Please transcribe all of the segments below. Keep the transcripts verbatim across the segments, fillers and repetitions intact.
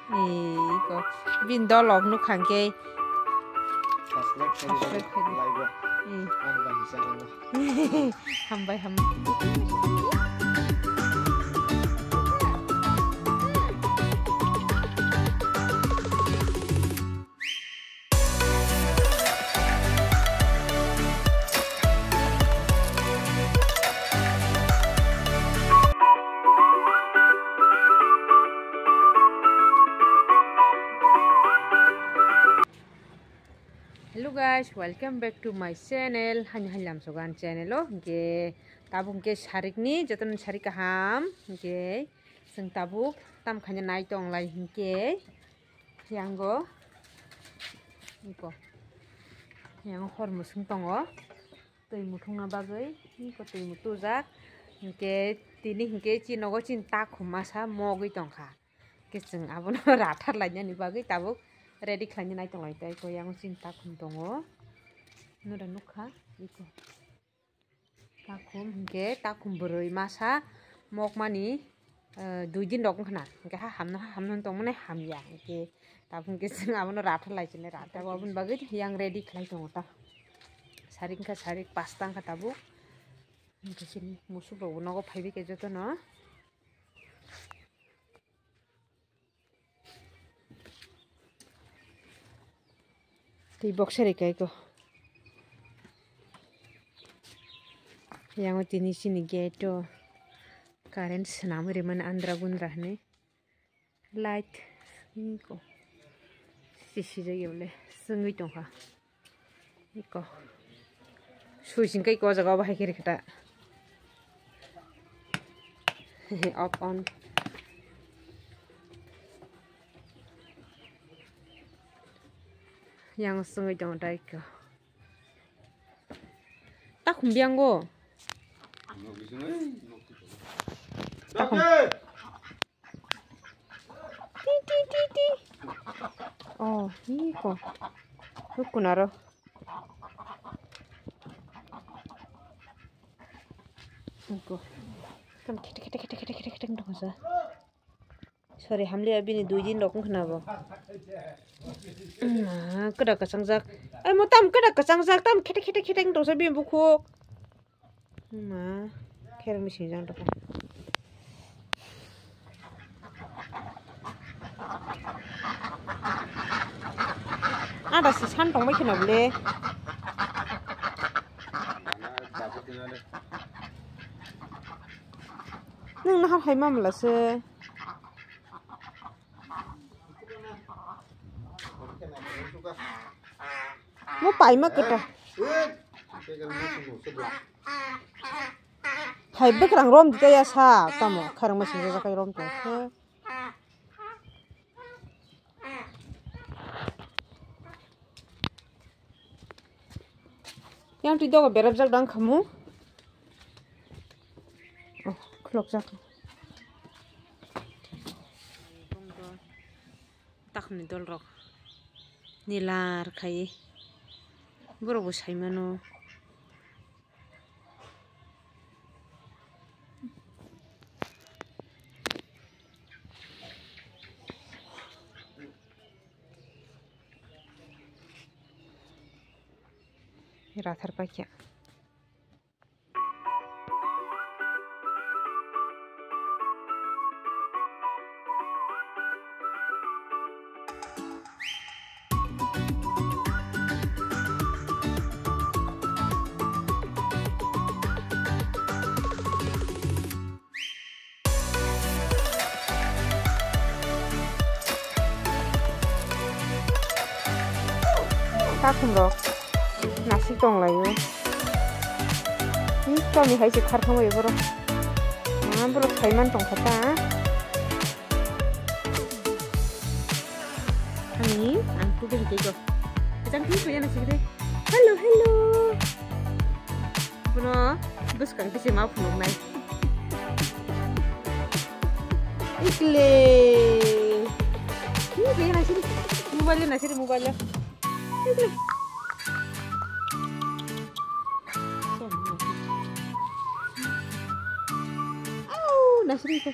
Iko. Bin dolok nuk hangke. Subscribe khaidi. Subscribe khaidi. Like o. Hmm. Ang bai hisab ano. Hambai, hambai. Hello guys, welcome back to my channel. Hani hani lam sogan channel o. Hingke tabuk hingke sarik ni jotono sarik kaham. Hingke chwng tabuk tam khaina nai tong lai hingke. Yango. Iko. Yango hor musung tongo. Twi muthungna bagwi. Iko twi mutujak. Hinkhe tini hinkhe chini nogo chini takhum masa mogwi tongkha. Hinkhe chwng abono rathar lainani bagwi tabuk ready khlaina nai tonglai tei. Iko yango chini takhum tongo. Nura nukha. Iko. Takhum hinkhe, takhum bwrwi masa mokmani, eh, dui din rok wngkha na, hinkhe ha hamno, ha hamno tongmani hamya, hinkhe tabuk hinkhe chwng abono rathar lai chini, rathar aboni bagwi yang ready khlai tongo ta. Sarik wngkha, sarik pasta wngkha tabuk, hinkhe chini musuk rokbo nogo phaibai khe jotono. Tei boksari kaiko. Yango tini chini gate o current swnamwi rimani andra gundra hinwi light singko sisi jagao le sengwi tongkha. Iko. Switch hingke iko o jaga o bahai khe rikha ta. Off on. Yang sengwi tongo ta iko. Ta khumbiango. Ta khum. Ti, ti, ti, ti. Oh, iko. Hukunaro. Iko. Tam khete, khete, khete, khete, khete, khete, khete, khete, khete. Sorry, hamliya bini dui din rok wngkha na bo. Kwda kwchangjak. Ai, mo tam kwda kwchangjak, tam khete, khete, khete wng tongsa bini bukhuk. Ma, kherang ni singjang tongkha. Ada si san tongbai kheno bole. Nung nahar hai mamla se. Mo paima kwta. Hai bwkrang rom dita ya sa tamo kharang ma singjak rom tong khe. Yang twi dogo berapjak dang khamu. Oh, khulokjak. Takhumni dolrok nilar khai borok bo saimano. Rathar paikha. Takhum rok nasik tong lai o. Ni kami hai se khar thang bai borok. Ma borok saiman tong kha ta. Ani ang tu ke ke ko. Jang tu ko yana sikre. Hello, hello. Bono bwskang khe se ma phunuknai. Ikle. Ni kaya na sini. Mobile na sini mobile. Ikle. Au, na sini ko.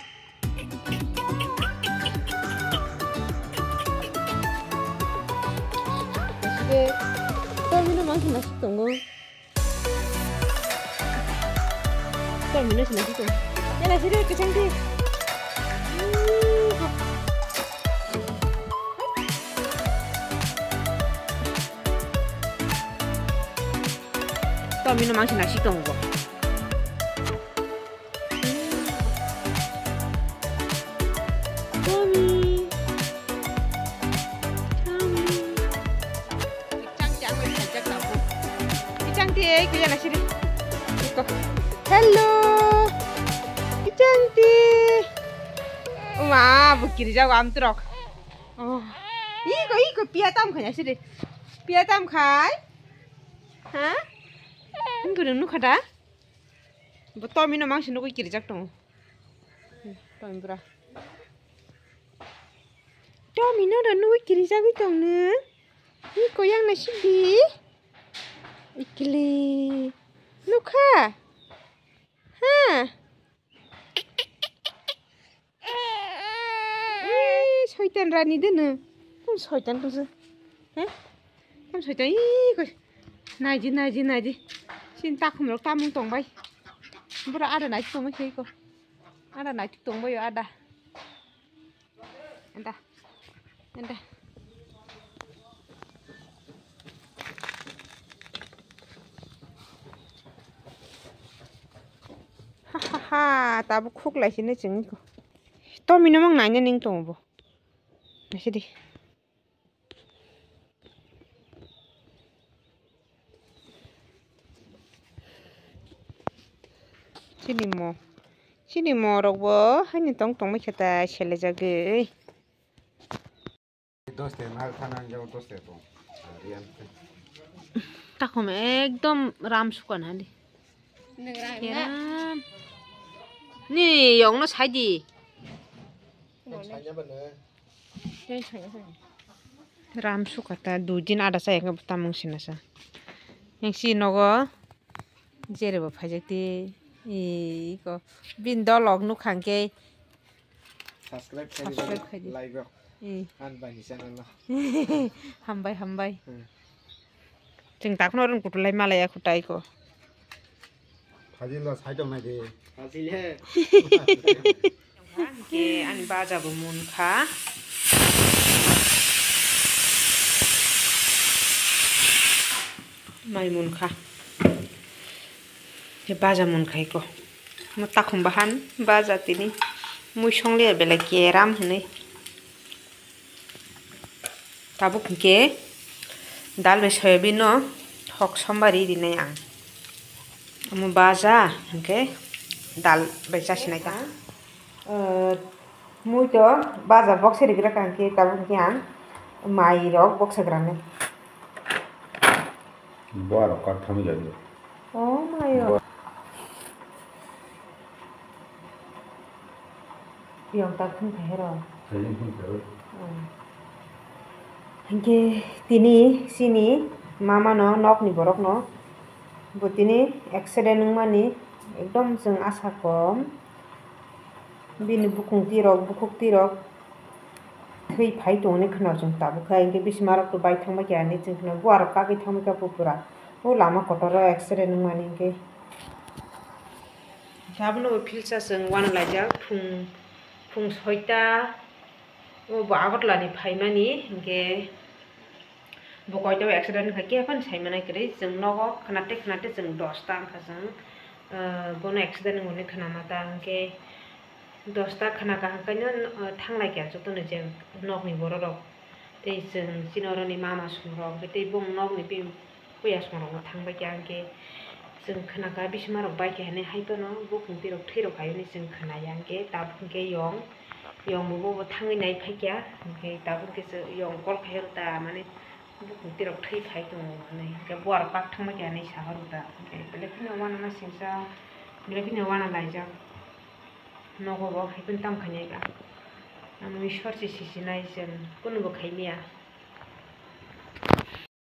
Tomino mangsa nasik tongo. Tomino se nasik tongo. Yana siri kechang di. Tomino mangsa nasik tongo. Tommy. Tommy. Kichang te ang bai khaijak tabuk. Kichang te, eh, kuya na siri. Iko. Hello. Kichang te. Uma, bo kirijak o amtrok. Oh. Iko, iko, piya tam khai na siri. Piya tam khai. Ha? Ang kurang nukha da? Bo Tommy no mangsi nugwi kirijak tongo. Tommy bura. Tommy no da nugwi kirijagwi tong nung? Ni koyang na sidi. Ikili. Nukha. Ha. Ei, soitan rani deno. Kum soitan tongsa. He? Kum soitan, ii, koi. Naidi, naidi, naidi. Sin takhum rok tamung tongbai. Bura ada nai tongbai khe ko. Ada nai tongbai ada. Anda. Anda. Ha, ha, ha, tabuk khuk lai sini chwng. Tommy no mang naina ning tongo bo. Naisidi. Chini mo. Chini mo rok bo haini tong tong mai khe ta selejagwi. Doste na khana jabo doste to. Takhum ekdom ram sukan hali. Nang ram na. Keram. Ni yong no saidi. Ram sukata dui din ada sa yang tamung sinasa. Yang si nogo jerebo phaijak ti iko bin dolok nukhang ke. Subscribe khaidi. Subscribe khaidi. Like rok. Eh. An bani channel no. Hambai, hambai. Hmm. Chwng takno rwng kutulai malaya khutai ko. Fazil no sai tong nai de. Fazil he. Ke ani baja bo munkha. Mai munkha. Ke baja munkhai ko. Mo takhum bahan baja tini. Mui songliya belai keram hinui. Tabuk hwnkhe dal bai soyabin no thok somba ri rinai ang. Omo baja hwnkhe dal bai chasinai ta. Ah, mui to baja bokse rigra ka hwnkhe tabuk hwnkhe ang mai rok bokse granai. Bo aro kak thami jani. Oh, mayo. Bo- Yang tak thung khe hero. Sayang thung khe hero. Hmm. Hingke tini sini mama no nok ni borok no bo tini accident wngmani ekdom chwng asa kom. Bini bukung tirok, bukhuk tirok thwi phai tongni kheno chwng tabukha, hinkhe bisima rok to bai thangbai kha hinwi chwng kheno, buarok kagwi thangbai kha pupura. O lama kotor o accident wngmani hinkhe. Hinkhe abono bo philsa chwng uanalaijak phung, phung soita o bo Agartala ni phaimani hinkhe. Bo koito accident wngkha khe phano saimanai kwrwi, chwng nogo khwnate khwnate chwng dosta wngkha chwng, ah, bono accident wngmani khwnama ta hwnkhe dosta khwnaka hwnkhe no, ah, thanglai kha jotono je nokni borok rok tei chwng chini oroni mama song rok tei bong nokni bini puya song rok bo thangbai kha hwnkhe. Chwng khwnakha bisima rok bai khe hinwi hai phano bukung tirok thwi rok hai hinwi chwng khwnaya, hinkhe tabuk hinkhe yong, yong bo bobo thangwi nai phaikha, hinkhe tabuk hinkhe chwng yong call khai rw ta, mane bukung tirok thwi phai tongo hinwi, hinkhe buarok kak thangbai kha hinwi saha rw ta, hinkhe belai kheno uanama singcha, belai kheno uanalaijak, nogo bo hai phano tamo khainai ba, ano Ishwar se sisinai chwng kunubo khaimaya.